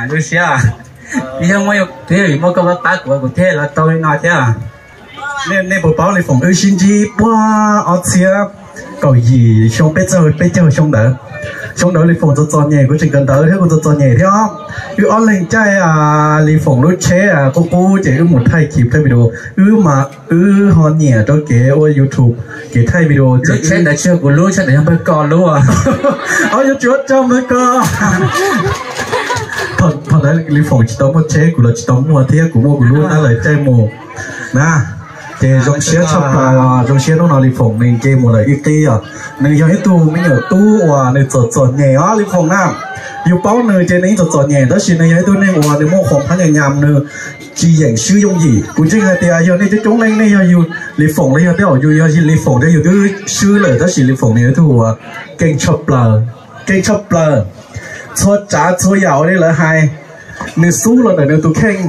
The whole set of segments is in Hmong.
Zoo siab, yog muaj, yog vim muaj koj pab pab kuv, kuv thiaj los tau li no thiab. Nej puas paub Lis Foom wb sib ntsib puag ob txhiab kaum yim xyoo, peb caug, peb caug xyoo ntawd. Xyoo ntawd Lis Foom txom txom nyem, kuv tseem kawm ntawv thiab kuv txom txom nyem thiab. Wb ob leeg caij Lis Foom lub tsheb qub qub ces wb mus thaij clip thaij video. Wb mas wb ho nyiam rau kev ua YouTube, kev thaij video ces tsheb ntawd tsis yog kuv lub, tsheb ntawd yog npawg Kos lub. Yuav tsis ua rau npawg Kos. Thaum ntawd Lis Foom tsis tau muaj tsheb, kuv los tsis tau muaj thiab, kuv muaj kuv lub tab lawv caij mus na. Ces zoo siab tshaj plaws, zoo siab hnub no Lis Foom nws nce mus lawm ib qib os. Nws yog ib tug me nyuam tub uas nws txom txom nyem os Lis Foom na. Yus paub nws ces nws yeej txom txom nyem tab sis nws yog ib tug neeg uas nws muaj qhov phab nyas nyas, nws tsis yeem swb yooj yim. Kuv ntseeg hais tias yog nej coob coob leej nej yog yus Lis Foom los yog tej zaum yus yog Lis Foom ces yus twb swb lawm tab sis Lis Foom nws yog ib tug uas keej tshaj plaws, keej tshaj plaws. Txhua tsav txhua yam uas li lawv hais, nws xub los ntawm nws tus kheej,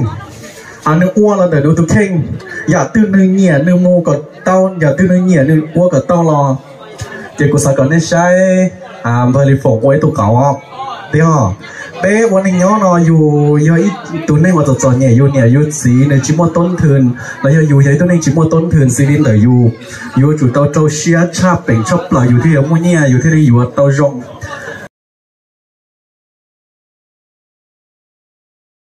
nws ua los ntawm nws tus kheej. Yam twg nws nyiam nws mus kom tau, yam twg nws nyiam nws ua kom tau los, ces kuv xav kom nej saib npawg Lis Foom ua ib tug qauv. Tiag, peb ua neej nyob no yus yog ib tug neeg uas txom txom nyem, yus niam yus txiv nws tsis muaj tub nthwv los yog yus yog ib tug neeg tsis muaj tub nthwv xws li ntawm yus, yuav tsum tau rau siab tshaj peem tshaj plaws yus thiaj yuav muaj nyiaj, yus thiaj li yuav tau zoo.